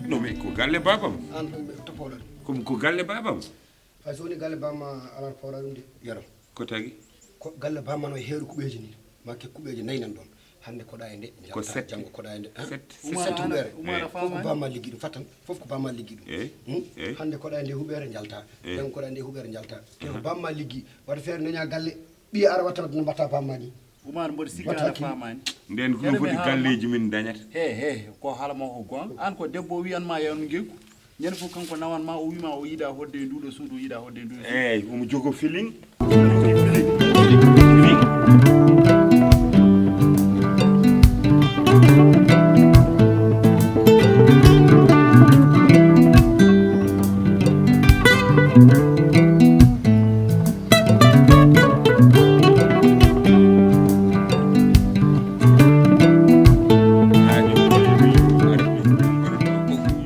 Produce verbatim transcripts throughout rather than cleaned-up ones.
No, mais ko galle babam. An ɗum ɓe toppoɗon. Ko, ko galle babam. Hay so woni galle bamma alan fawra ɗum de. Yaro. Ko tagi? Ko galle bamma no e heeru kuɓeeji ni. Makke kuɓeeje nayi nan ɗon. Hannde koɗa e nde, ko jalta, sette. Janngo koɗa e nde. Hein? Sette, Umar, sette huɓeere. Umar, a faamaani? Fof ko bamma liggi ɗum, fattan. Fof ko bamma liggi ɗum. Eh? Hmm? Eh? Hannde koɗa e nde huɓeere njalta. Eh. Janngo koɗa e nde huɓeere njalta. Te ko bamma liggi. Wata feere neña galle. Ɓiya ara watta no mbatta bamma ni. Umar, mboɗo sikki aɗa faamaani. Nden ko ɗum foti galleeji min dañata. He, he, ko haala ma ko goonga. An ko debbo o wiyan ma yaw ngekku. Ñande fof kanko nawan ma, o wi ma o yiɗa hoɗde e nduɗo suudu, o yiɗa hoɗde e nduɗo suudu. Eyyi, omo jogo feeling.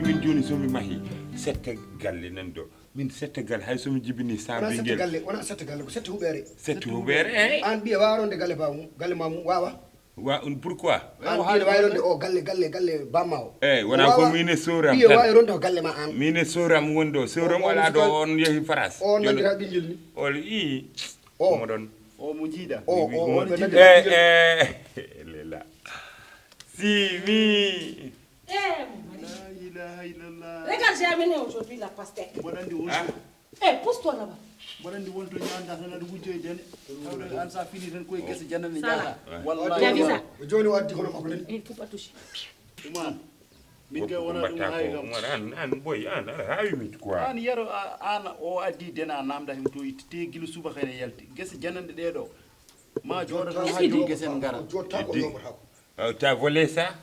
Min joni so mi mahi sette galle nan ɗo, min sette galle, hay so mi jibini sa wona sette bingel galle, wona sette galle, ko sette huɓeere. Sette huɓeere, eh? An ɓiya wawa ronde galle ba mum, galle ma mum wawa. Wa un pourquoi? An ɓiya wawi ronde o galle, galle, galle bamma o. Eh, wona ko min e sowram ɓiya tan. Wawi ronde o galle ma an. Min e sowram woni ɗo, sowram o, o wala ɗo sukal-, on yehi France. O nandira ɓingel ni. Ol i. O. Omo ɗon. O mo jiiɗa. O, o, o, o, eh, eh, lela. Si mi. Eh, mon mari. La ilaha illallah. Regarde, j'ai amené aujourd'hui la pastèque. Mboɗo anndi wonto. Ah. Eh, pousse-toi là-bas. Mboɗo anndi wonto ñaanda tan aɗa wujjo e jane. Tawde an sa fini tan koye gese janane. Sala. Njaata. Wallahi. Tu as vu ça? Joni o addi kono makko nani. Eh, il faut pas toucher. Umar. Min kay wona ɗum hay kam. Umar, an, an boy, an, aɗa haawi mi quoi. An yero, a, an o addi dena namda him to itte gila subaka ene yalti. Gese jananɗe ɗe ɗo. Ma jooɗo tan ha jom gese en ngara. Jotta ko yomata ko. Euh, t'as volé ça?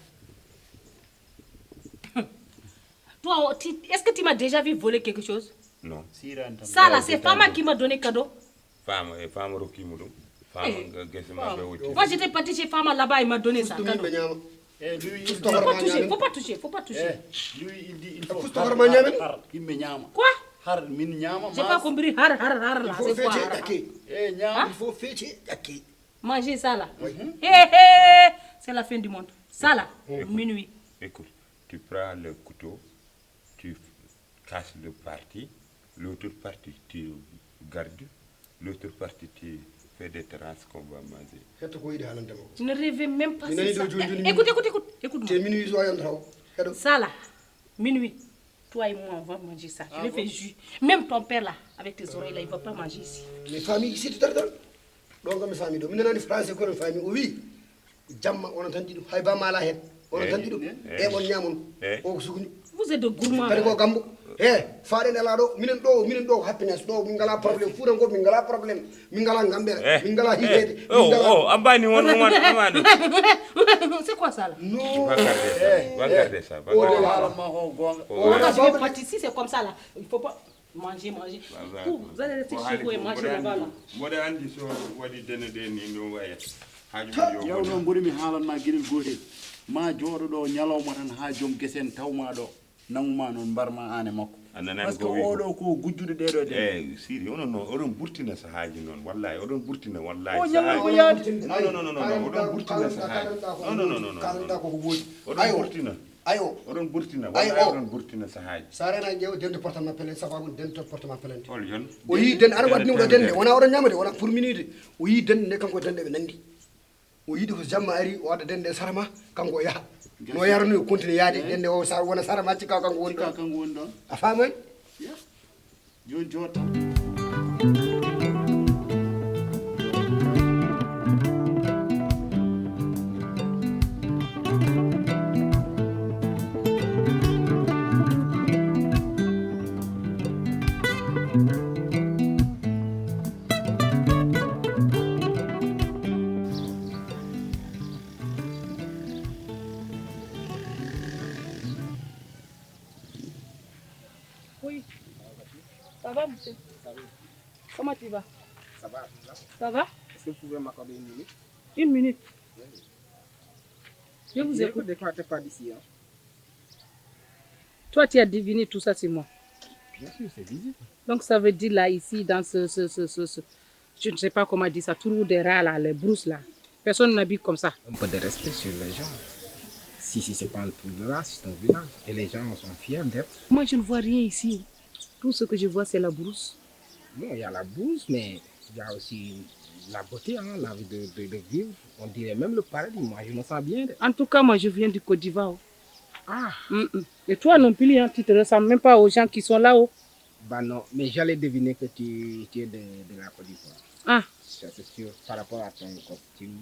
Toi, tu, est-ce que tu m'as déjà vu voler quelque chose? Non. Sirani tan. Ça là, c'est Fama qui m'a donné cadeau. Fama, eh, Fama rokki mo ɗum. Fama, eh, ga-, gese ma ɓe wotti. Moi, j'étais partie chez Fama là-bas, il m'a donné ça, cadeau. Eh, lui, il faut pas toucher, faut pas toucher, faut pas toucher. Eh, lui, il dit, il faut har, har, har, yimɓe ñaama. Quoi? Har, min ñaama. J'ai pas compris. Har, har, har, là, c'est quoi, har? Eh, ñaama. Hein? Il faut fece ƴakke. Manger ça là. Oui. Hé, hé, c'est la fin du monde. Ça là, écoute, minuit. Écoute, tu prends le couteau, tu casses le partie, l'autre partie, tu gardes, l'autre partie, tu fais des tranches qu'on va manger. Hetto ko yiɗi haalande ma ko. Ne rêvez même pas. Mi nani sur ça. Ɗo joni, joni. Eh, écoute, écoute, écoute, écoute-moi. Te minuit so a yonta haw. Heɗo. Ça là, minuit. Toi et moi, on va manger ça. Ah bon? Je le fais jus. Même ton père là, avec tes oreilles là, il va pas manger ici. Mi faami ici, tu t'entends? Ɗo kam mi faami ɗo. Mi nanani français ko mi faami. O wi, jamma onon tan ɗiɗo. Hay ba mala hen. Onon tan ɗiɗo. Eh, eh. E on ñamon. Eh. O ko sukuni. Vous êtes de gourmands. Kadi ko gambo. Eh, faade nela ɗo. Minen ɗo, minen ɗo ko happiness. Ɗo min ngala problème. Fuuta ngo min ngala problème. Min ngala ngambere. Eh, min ngala, eh, hireede. Oh, min ngala, oh, ambani won, won, ambani. C'est quoi ça là? Non. Va garder ça. Eh. Va garder ça. Va garder ça. Oh, là, là. Oh, là, là. Quand je vais partir, si c'est comme ça là, il faut pas manger, manger. Vous, vous allez rester chez vous et manger là-bas là. Mboɗo anndi so waɗi dene ɗe ni no wayata. Haaju mum yo. Ƴeew noon, mboɗo mi haalan ma geɗel gootel. Ma jooɗo ɗo ñalawma tan haa joom gese en taw ma ɗo. Nangu ma noon mbar ma aan e makko. A nanaani ko wi ko? Parce que oɗo ko gujjuɗo ɗeɗo de. Eh, siri, onon noon, oɗon burtina sahaaji noon. Wallahi, oɗon burtina, wallahi. O ñalawma yaade. Non, non, non, non, non, oɗon burtina sahaaji. Non, non, non, non, non. Kalanta ko ko woodi. Oɗon burtina. Ayo. Oɗon burtina. Ayo. Wallahi oɗon burtina sahaaji. Sa rena ƴeew dende portama pelente, sababu dende portama pelente. Hol yon? O yi dende, aɗa waɗi ɗum ɗo dende. Wona oɗon ñamade, wona pour minuit. O yi dende nde kanko dende ɓe nandi. O yiɗi ko jamma ari, o adda dende sara ma, kanko o yaha. No yarno o continue yaade, dende o sa-, wona sara ma, cikka kanko woni ɗon. Cikka kanko woni ɗon. A faamay? Ya. Joni jooɗo tan. Ça va, monsieur ? Ça va. Comment tu vas ? Ça va, ça va. Ça va ? Est-ce que vous pouvez m'accorder une minute ? Une minute. Oui. Je vous J'ai écoute. Des fois, t'es pas d'ici, hein ? Toi, tu as deviné tout ça, c'est moi. Bien sûr, c'est visible. Donc, ça veut dire là, ici, dans ce, ce, ce, ce, ce- je ne sais pas comment dire ça, trou des rats là, les brousses là. Personne n'habite comme ça. Un peu de respect sur les gens. Si, si, c'est pas un trou de rat, c'est un village. Et les gens sont fiers d'être. Moi, je ne vois rien ici. Tout ce que je vois, c'est la brousse. Non, il y a la bouse, mais il y a aussi la beauté, hein, l'envie de, de, de vivre. On dirait même le paradis. Moi, je me sens bien. En tout cas, moi, je viens du Côte d'Ivoire. Ah, Mm, mm. Et toi non plus, hein, tu te ressembles même pas aux gens qui sont là-haut. Bah non, mais j'allais deviner que tu, tu es de, de la Côte d'Ivoire. Ah, Ça, c'est sûr, par rapport à ton costume,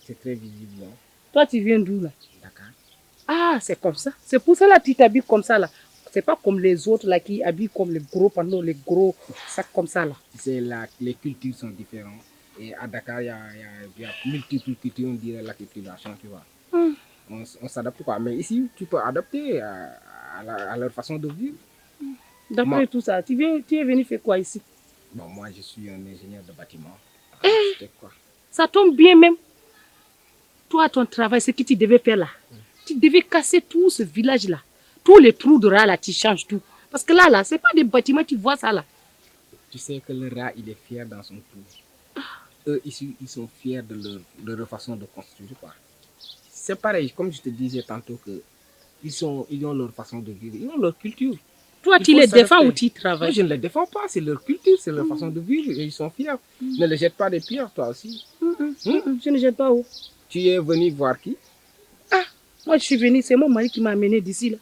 c'est très visible, non ? Toi, tu viens d'où là ? Dakar. Ah, c'est comme ça. C'est pour cela que tu t'habilles comme ça là. C'est pas comme les autres là qui habillent comme les gros panneaux, les gros sacs comme ça là. Tu sais, la, les cultures sont différentes. Et à Dakar, il y a, il y a, il y a multiples cultures, on dirait l'acculturation, tu vois. Hmm. On, s- on s'adapte quoi. Mais ici, tu peux adapter à, à la- à leur façon de vivre. D'après Moi- tout ça, tu viens, tu es venu faire quoi ici ? Bon, moi, je suis un ingénieur de bâtiment. Eh ! Architecte, quoi. Ça tombe bien même. Toi, ton travail, ce que tu devais faire là, tu devais casser tout ce village-là. Tous les trous de rats là, tu changes tout. Parce que là, là, c'est pas des bâtiments, tu vois ça là. Tu sais que le rat, il est fier dans son trou. Eux, ici, ils sont fiers de leur, de leur façon de construire, quoi. C'est pareil, comme je te disais tantôt, que ils, sont, ils ont leur façon de vivre, ils ont leur culture. Toi, Il tu faut les défends s'adapter. Ou tu y Moi, travailles ? Je ne les défends pas, c'est leur culture, c'est leur façon de vivre et ils sont fiers. Ne les jette pas des pierres, toi aussi. Mm, mm, mm, je ne jette pas où. Tu es venu voir qui ? Moi, je suis venue, c'est mon mari qui m'a amené d'ici là.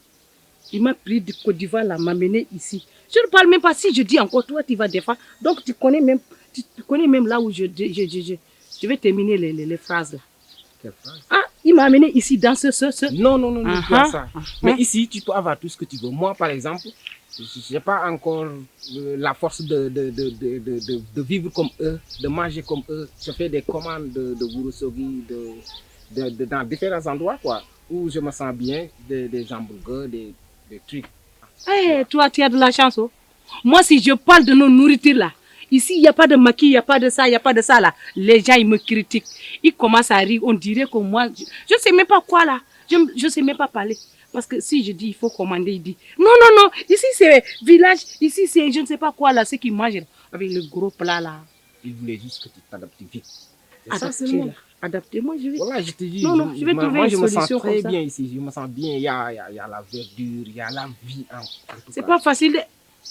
Il m'a pris du Côte d'Ivoire là, m'a amené ici. Je ne parle même pas. Si je dis encore, toi, tu vas défendre. Donc, tu connais même, tu, tu connais même là où je, je, je, je, je- je vais terminer les, les, les phrases là. Quelle phrase ? Ah, il m'a amené ici dans ce, ce, ce. Non, non, non, non, Ah, tu as ah, ça. ah, Mais ah. Ici, tu peux avoir tout ce que tu veux. Moi, par exemple, je n'ai pas encore euh, la force de, de, de, de, de, de vivre comme eux, de manger comme eux. Je fais des commandes de, de Wurosogi, de, de, de- dans différents endroits, quoi, où je me sens bien, des, des hamburgers, des, des trucs. Eh, toi, tu as de la chance. Oh. Moi, si je parle de nos nourritures là, ici, il n'y a pas de maquis, il n'y a pas de ça, il n'y a pas de ça là. Les gens, ils me critiquent. Ils commencent à rire. On dirait que moi, je ne sais même pas quoi là. Je ne sais même pas parler. Parce que si je dis, il faut commander, il dit, non, non, non, ici c'est village, ici c'est je ne sais pas quoi là, ce qu'ils mangent avec le gros plat là. Ils voulaient juste que tu t'adaptes vite. C'est ça Adaptez seulement. Là. Adaptez. Moi, je vais. Voilà, je te dis, Non, non, je vais moi, trouver moi, une je me sens solution très comme ça. Bien ici. Je me sens bien. Il y a, il y a, il y a la verdure, il y a la vie en, en tout C'est cas. Pas facile. De...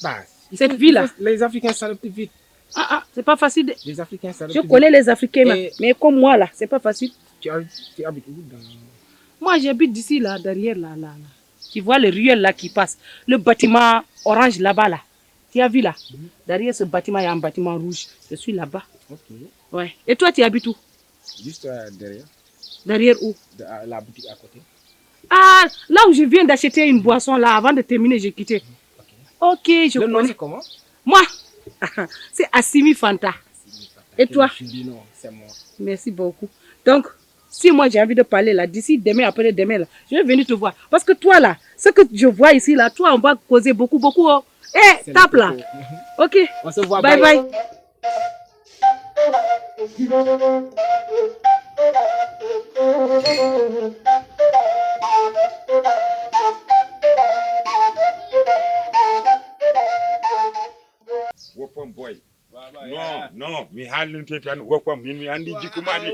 Bah, il Cette faut- vie-là. il faut- Les Africains s'adaptent vite. Ah, ah, c'est pas facile. De... Les Africains s'adaptent Je vite. Connais les Africains, là, Et- mais comme moi, là, c'est pas facile. Tu, as- tu habites où dans... Moi, j'habite d'ici, là, derrière, là, là, là. Tu vois les ruelles, là, qui passent. Le bâtiment orange, là-bas, là. Tu as vu, là ? Derrière ce bâtiment, il y a un bâtiment rouge. Je suis là-bas. Ok. Ouais. Et toi, tu habites où ? Juste euh, derrière, Derrière où ? De, à la boutique à côté. Ah, là où je viens d'acheter une boisson, là, avant de terminer, j'ai quitté. Ok, je Le nom, connais. C'est comment ? Moi, c'est Assimi Fanta. Et toi ? Je dis non, c'est moi. Merci beaucoup. Donc, si moi j'ai envie de parler là, d'ici demain, après-demain, là, je vais venir te voir. Parce que toi là, ce que je vois ici là, toi, on va causer beaucoup, beaucoup. Oh. Eh, tape là. Ok. On se voit. Bye bye. Woppam boy. Non, non, mi haalninte tan woppam, min mi anndi jikku ma de.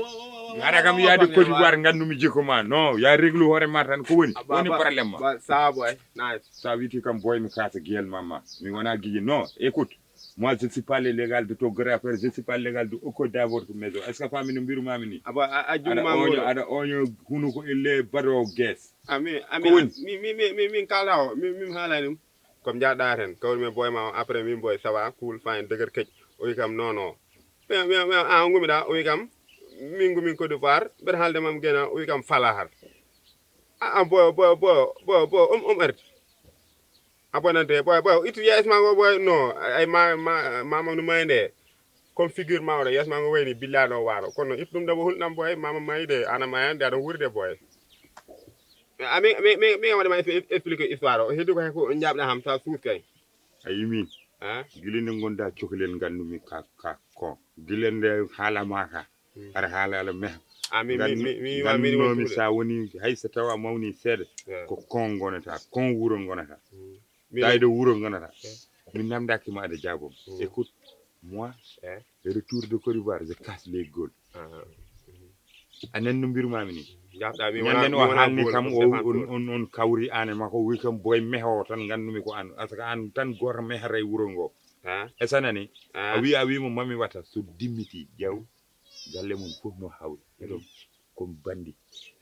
Mi ara kam yaade Côte d'Ivoire, nganndu mi jikku ma. Non, ya réglu hoore ma tan, ko woni? Woni problème ma? Ba, ça boy, nice. Sa witi kam boy, mi kasa gel mama. Mi wona gigi. Non, écoute. Moi, je ne suis pas le légal de ton grand frère, je ne suis pas le légal de aucun d'abord de maison. Est-ce que famille no mbiru mami ni? Aba a a Ada jumma onyo, ngol. Ada onyo hunu ko elle bado guess. Ami Ko woni? ami mi mi mi mi kala o mi mi hala dum. Comme ja daren ko mi boy ma après mi boy ça va cool fine deger kec. O wi kam non non. Mais mais mais a ngumi da o wi kam mi ngumi Côte d'Ivoire ber halde mam gena o wi kam fala har. A a boy boy boy boy boy um um ert. Abonante boy boy itu yes mango boy no ay ma ma ma ma no mayde. Comme figure mawɗo yes mango wayni billa no waro kono it ɗum ɗo hulɗam boy mama mayde ana mayande aɗa wuurde boy. Ami mi mi mi waɗa ma expliquer histoire o heddi ko hay ko jaɓɗa ham sa suus kay. A yimi. Ah. Gila nde ngonda coklel nganndu-mi ka ka ko. Gila nde haalama ka. Mm. Aɗa haala ala meha. Ah, mi mi Ngannu- mi mi ma mi woni ngannoomi tuuɗe. Sa woni hay so tawa mawni seeɗa. Eh. Ko kon ngonata, kon wuro ngonata. Mm. Mi Tawi ɗo wuro ngonata. Eh. Mi namdaki ma aɗa jaabom. Mm. Écoute moi, Eh. retour de Côte d'Ivoire, je casse les gueules. Ah. A nan no mbirmami ni. Jafɗa mi Ñanden o wona haalni kam o defan on on kawri an e makko wi kam boy meho tan ngannumi ko an, parce que an tan goto mehata e wuro ngo. Ah. E sanani? Ah. A wi a wi mo mami wata so dimmiti ƴeew galle mum fof no hawri. Eɗo comme bandi.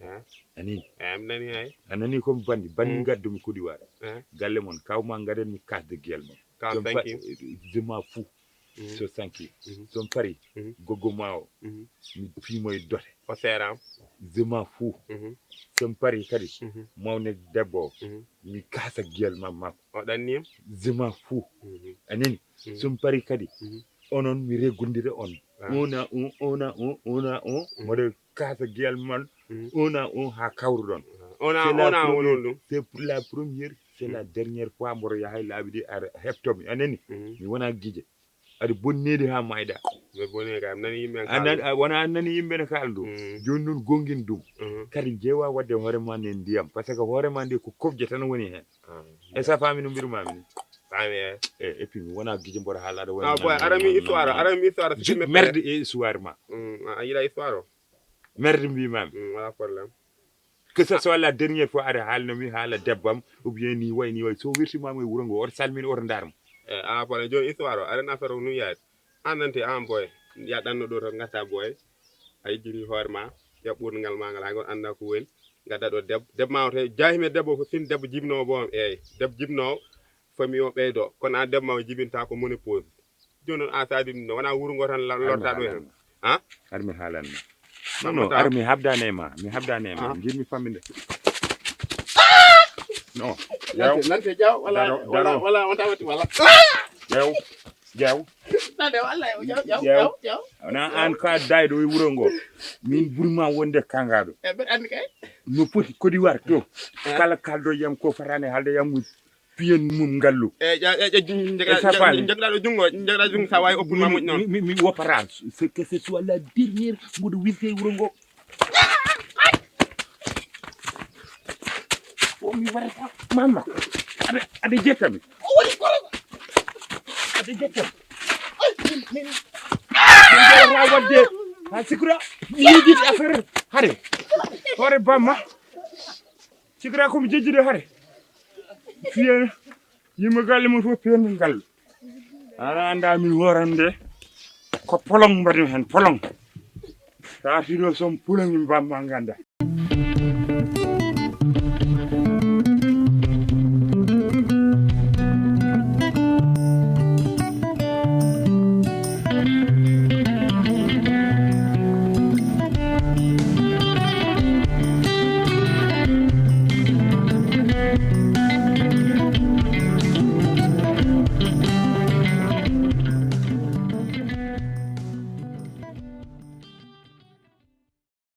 Ah. Ani? Eh, mi nani hay. A nani comme bandi bandi Mm. Ngaddumi Kodiware. Ah. Galle mon kawma ngaɗen mi kasde gel mon. Kam Son thank pa- you. Je m'en fous. Mhm. So sanki. Mhm. Son pari. Mhm. Gogo mawo. Mhm. Mi fimo e dote. O seeram. Je m'en fous. Mhm. Son pari kadi. Mhm. Mawne debbo. Mhm. Mi kasa gel mamma. O ɗannim. Je m'en fous. Mhm. Anini. Mhm. Son pari kadi. Mhm. Onon mi regundire on. Ah. Una un una un una un. Mhm. Moɗo kasa gel man. Mhm. Una un ha kawruɗon. Ona C'est la ona première- wonol ɗum. C'est pour la première, c'est la Mm. Dernière fois mboɗo yaha e laabi ɗi aɗa heɓtomi anani. Mhm. Mi wona gije. Aɗa bonni de ha mayɗa. Ɓe boni kam nani yimɓe en Anan a- wona annani yimɓe ne kaldu. Mm. Joni noon gongin ɗum. Mhm. Kadi jeewa wadde hoore ma nde ndiyam parce que hoore ma nde ko kobje tan woni hen. Ah. E sa faami no mbirmami ni? Faami e. E et puis mi wona gije mboɗo haalaɗo Ah, boy, ara mi histoire ara mi histoire si merde e histoire ma. Mm, a yiɗa histoire o. Merde mbimami. Mm, wala problème. Que ce soit la dernière fois aɗa haalno mi haala debbam ou bien ni way ni way so wirtimama e wuro ngo oto salmini oto darma. E ala problème joni histoire o aɗa affaire o num yaade. An nante an boy. Ya ɗanno ɗo to gatta boy. A yejjini hoore ma. Ya ɓurngal ma ngal hay goto anda ko woni. Gadda ɗo debbo debbo ma o te jahime debbo ko fin debbo jibnowo boom eyyi debbo jibnowo. Fami o ɓeydo kono an debbo ma o jibinta ko ménopause. Joni noon an sa ɗum no wona wuro ngo tan lorta ɗo hen. Ha? Ar mi haalanma. Non, Non, non, ar mi habdane ma, mi habdane ma. Ah. Ngir mi faminde. Non. Yaw. Nante jaw wala Daro, wala daro. Wala on tawati wala. Yaw. Yaw. Nante wala jaw jaw Yaw. Jaw. Ana an ka dayɗo e wuro ngo. Min burma wonde kangaɗo. E ɓe andi kay. No foti Côte d'Ivoire to. Kala kaldo yam ko fatani halde yam piyen mum ngallu. E ƴa ƴa ƴa E sapani. Jagɗaɗo jungo jagɗaɗo jungo sa wawi oppude ma moƴƴi noon. Mi wopparano. C'est que ce soit la dernière mboɗo wirte e wuro ngo. O mi warata mama. Aɗa aɗa jettami. Aɗa jettami. Min jeyata wadde ha sikra mi yiɗi affaire hare. Hoore bamma. Sikra komi jejjude hare. Fiye yimɓe galle mum fof piyanmi ngal. Ana anda min horande ko polong mbaɗmi hen polong. Sa artiɗo som polong mi bamma ganda.